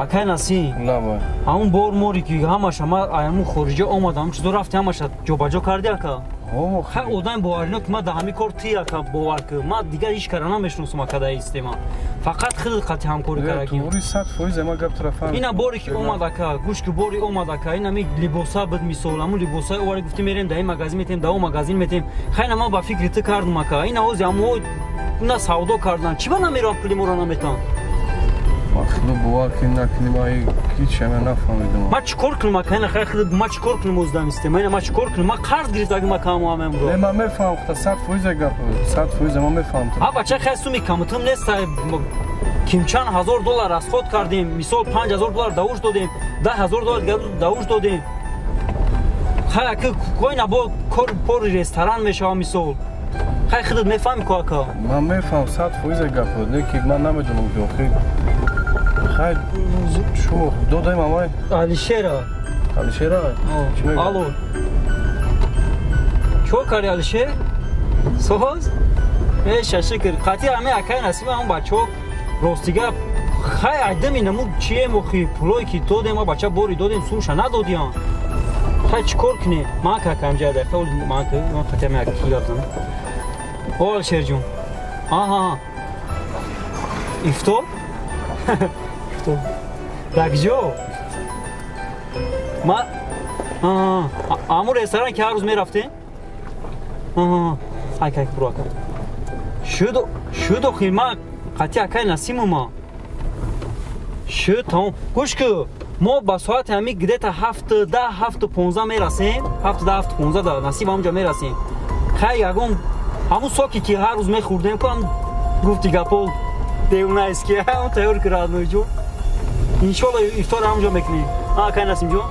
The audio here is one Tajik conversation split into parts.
Акай Насим. Лабай. Ҳамун бор мори ки ҳамаша ма аямун хориҷа омадам, ҳамун чизо рафти ҳамаша ҷобаҷо карди ака? Хай одами боварино ки ма да ҳамин кор ти ака бовар ки ма дигар ҳеҷ кара намешиносам ака дар система. Фақат худат қати ҳамкорӣ карагим. Тури 100% ма гап тарафа. Ина боре ки омад ака, гӯш ки бори омад ака, ина ми либоса буд мисол, ҳамун либосаи овари гуфти мерем дар ин магазин метем, дар он магазин метем. Хай на ма ба фикри ту кардам ака. Ина ҳози ҳамо на савдо кардан. Чӣ ба намерам пули моро наметам? Худо бовар кунӣ накунӣ, ма ҳеҷ ҳама нафаҳмидам. Ма чӣ кор кунам ака? Ина хай худ ма чӣ кор кунам оз дамистем? Ина ма чӣ кор кунам? Ма қарз гирифтагӣ ма каму ҳамаамро. Не, ма мефаҳмам, худо 100% гап, 100% ма мефаҳмам. А бача хай суми камутум нест, ким чанд ҳазор доллар расход кардем, мисол 5000 доллар давуш додем, 10000 доллар дигар давуш додем. Хай ака койна бо кор пори ресторан мешава мисол. Хай худат мефаҳмӣ ку ака? Ман мефаҳмам 100% гап, не ки ман намедонам ки охир. Хай шумо додаем амай? Алишера. Алишера? Чӣ мегӯяд? Алло. Чӣ карди Алишер? Соз? Эша шукр. Қатъи ҳамаи акай Насиба ҳамон бачаҳо рости гап хай айдами намуд чием охи пулое ки додем, а бача бори додем сумша надодиям. Хай чӣ кор кунем? Ман какам ҷа дақиқа ман ман қатъи ҳамаи аки гап занам. О Алишерҷон. Аҳа. Ифтор? Дар куҷо? Ма ҳамун ресторан ки ҳар рӯз мерафтем? Ай кай буро ака. Шуд охир ма қатъи акай Насимума. Шуд тамом. Гӯш ку, мо ба соати ҳамин где-то 7:10, 7:15 мерасем. 7:10, 7:15 да Насим ҳамунҷо мерасем. Хай ягон ҳамун соке ки ҳар рӯз мехӯрдем ку ҳам гуфти гапо девонаест ки ҳамон тайёр ки радноиҷон. Иншолло ифтор ҳамонҷо мекунем. Акай Насимҷон?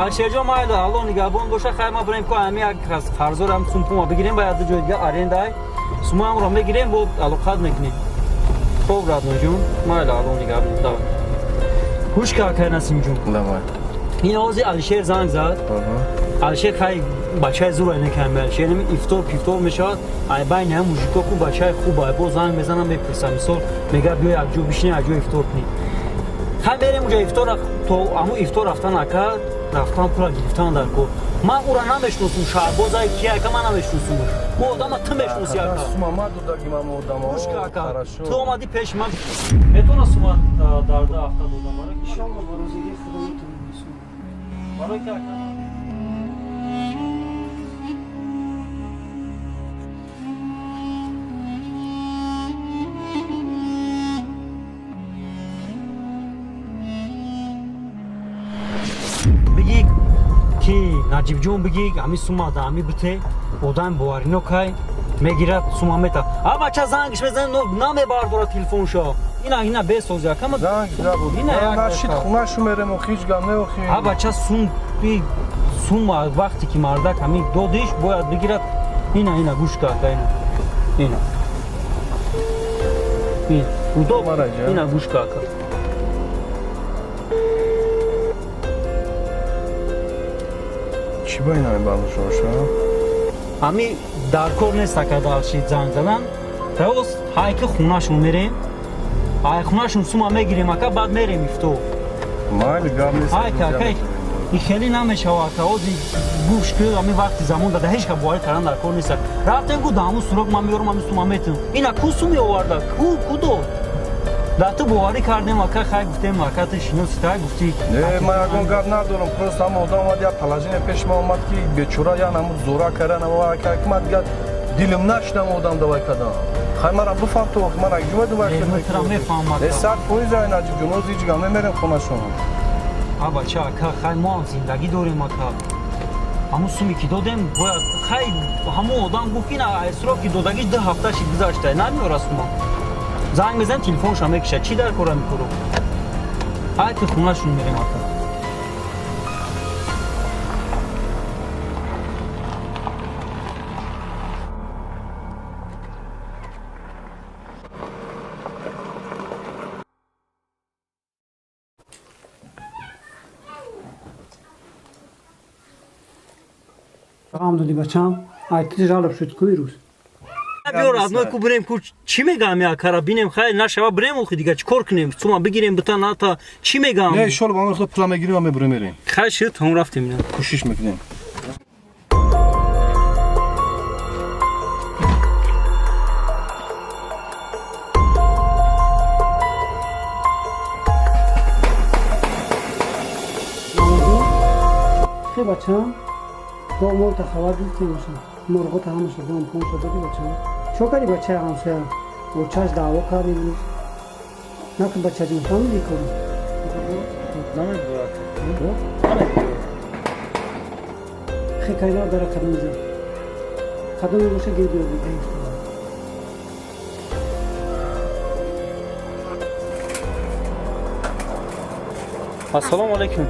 Алишерҷон майли, Аллоҳ нигаҳбон боша. Хайр ма бирем ку ҳами як қарзор ҳам сумпума бигирем, ба як ҷои дигар арендай. Сумаамро мегирем, бо алоқат мекунем. Хоб радноиҷон, майли, Аллоҳ нигаҳбон. Давай. Гӯш ка акай Насимҷон. Давай. Ин ҳози Алишер занг зад. Алишер хай бачаи зур ай накам Алишер ифтор пифтор мешавад. Ай байни ҳам мужико ку бачаи хуб ай бо занг мезанам мепурсам. Мисол мега биё як ҷо бишинем, як ҷо ифтор кунем. Хай мерем уҷа ифтор то ҳамун ифтор рафтан ака рафтан пула гирифтан дар кор. Ман ура намешиносум, Шаҳбоз ай ки ака ман намешиносум. Ӯ одама ту мешиноси ака. Сума ма додагим ам одама. Гӯш ка ака, ту омадӣ пеши ман. Метавона сума дар ду ҳафта додам барои иншолло ба розигии Худо метавонем сума. Барои ки ака бигӣ ки Наҷибҷон бигӣ ҳамин сума да ҳамин бите одами боварино кай мегирад сума мета. А бача зангш мезанад намебардорад телефоншо. Ина ина бесози ака ма занг забуд. Ина як нашид хонашу мерем охи ҳеҷ гап не охи. А бача сум би сума вақте ки мардак ҳамин додиш бояд бигирад. Ина ина гӯш ка ака ина. Ина. Ин удоб ина гӯш ка ака. Чӣ ба ина мебардошоша? Ҳами дар кор нест ака далши занг задан. Рост ҳайки хонашон мерем. Ай хонашон сума мегирем ака, баъд мерем ифтор. Майли гап нест. Ҳайка ака, ин хеле намешава ака. Ози гӯш ки ҳами вақти замон дада ҳеҷ ка боварӣ кардан дар кор нест. Рафтем ку да ҳамун сурок ман меорам ҳамин сума метам. Ина ку сум меоварда? Ку ку дод? Да ту боварӣ кардем ака, хай гуфтем ака ту шиноси та гуфтӣ. Не, ман ягон гап надорам, просто ҳама одам омад як положение пеши ман омад ки бечора я намуд зора карда намуд ки ман дигар дилим нашидам одам давай кардам. Хай мара бифаҳм ту охи ман як ҷумъа давай кардам. Ман тура мефаҳмам ака. Не 100% ай Наҷиб ҷон, оз ҳеҷ гап намерем хонашон. А бача ака, хай мо ҳам зиндагӣ дорем ака. Ҳамун суме ки додем бояд хай ҳамун одам гуфт ина сроки додагиш 2 ҳафта шид гузашта, намеора сума. Занг мезанем телефонша мекушад. Чӣ дар кора мекунам? Ай ки хонашон мерем ака. Ғам додӣ бачам, ай ту жалоб шуд ку ирӯз. Биёр одной ку бирем ку чӣ мегӯям якара бинем хайр нашава бирем охи дига чӣ кор кунем? Сума бигирем бита ната чӣ мегӯям? Не, иншоалло ба мо пула мегирем ва мебурем мерем. Хайр шуд, ҳам рафтем ина. Кӯшиш мекунем. Хе бачам, дом та хабар гирифтем бошам. Мурғота ҳамаша дом понша додӣ бачам. Чо кардӣ бачаи ҳамсоя? Очаш даъво кард имрӯз. Накун бачаҷон, фаҳмидӣ корро? Намебурад. Хе кайра дара кадом ҷо. Кадоме боша гир биёр бигӯ. Ассалому алайкум.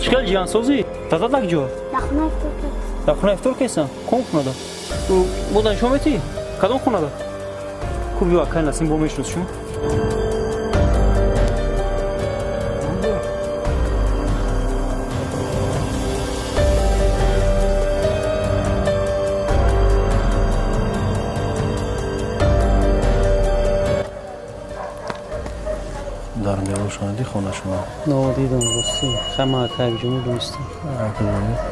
Чӣ хел ҷиҳансозӣ? Дада дар куҷо? Дар хона ифтор кардем. Дар хона ифтор кардем? Кадом хонада? Бодан шумо метӣ? Кадом хонада? Ку биё акай Насим бо мешинос шумо. Дар девошонади хона шумо? Но дидам рости. Хама акай ҷуму донистам.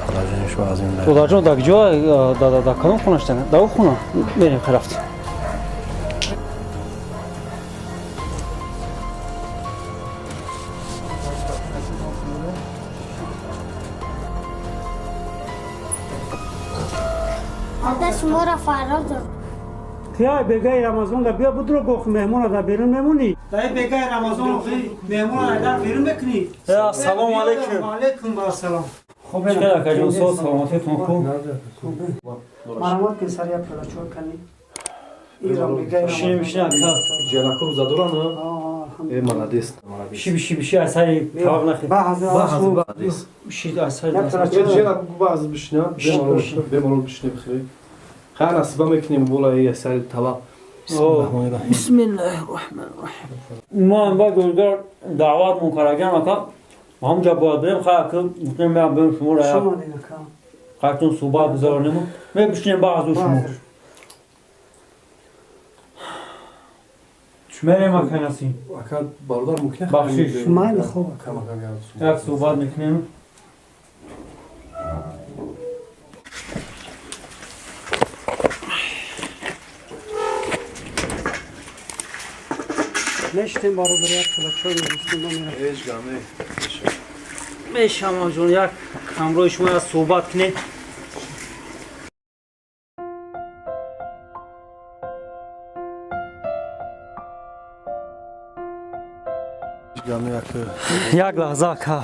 Положение Додарҷон дар куҷо? Дар кадом хона шуда? Дар о хона? Мерем хай рафтем. Дада шуморо фарёд дод. Тия бегаи Рамазон да биё будро гох меҳмона да берун мемонӣ. Дай бегаи Рамазон охи меҳмона дар берун мекунӣ. Ассалому алайкум. Ва алайкум ассалом. Хуб чӣ акаҷон соз саломатиятон хуб? Марамат кун сар як пиёла чой кани. Ирам бегаи Бишинем бишинем ака. Ҷалаков задоран? Э молодец. Биши биши биши асари тавақ нахи. Ба ҳазр Биши асари. Ҷалак баъз бишина, бемалол бишина бихӯред. Хайр насиба мекунем бола асари тавақ. Бисмиллаҳи раҳмани раҳим. Ма ба гулгар даъват мункараган ака. Ҳамҷа бояд бирем хайр ки гуфтем меам бирем шуморо як Шумо дин ака. қайтун суҳбат бизаронем. Мебишинем ба ҳазур шумо. Мерем акай Насим. Ака бародар мумкин Бахшиш. Майли хуб ака. Як суҳбат мекунем. Мешитем бародар як пиёла чой мегӯштем мо меравем. Ҳеҷ гап не. Мешамам ҷон як ҳамроҳи шумо як суҳбат кунем. Ҳеҷ гап не ака. Як лаҳза ака.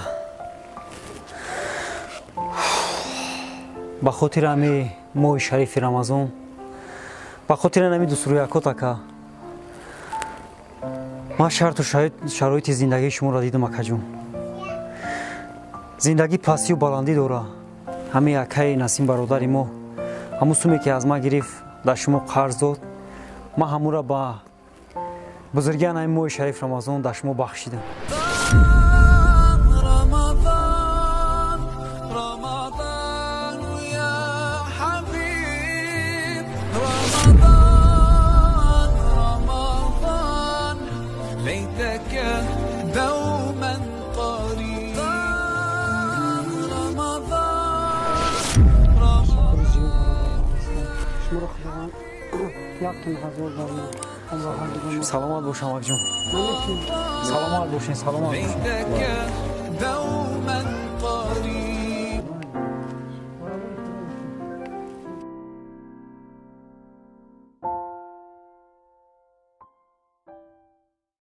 Ба хотири ҳами моҳи шарифи Рамазон, ба хотири ҳами дустурӯякот ака, ман шарту шароити зиндагии шуморо дидам акаҷон. Зиндагӣ пастию баландӣ дора. Ҳами акаи Насим бародари мо ҳамун суме ки аз ман гирифт дар шумо қарз дод, ман ҳамура ба бузургиян ҳами моҳи шариф Рамазон дар шумо бахшидам. رمضان رمضان يا حبيب رمضان رمضان ليتك دوما قريب رمضان رمضان Шуморо Худованд яктон ҳазор барои Аллоҳ ҳар Саломат бошам акҷон. Саломат бошен, саломат бошен. ليتك دوما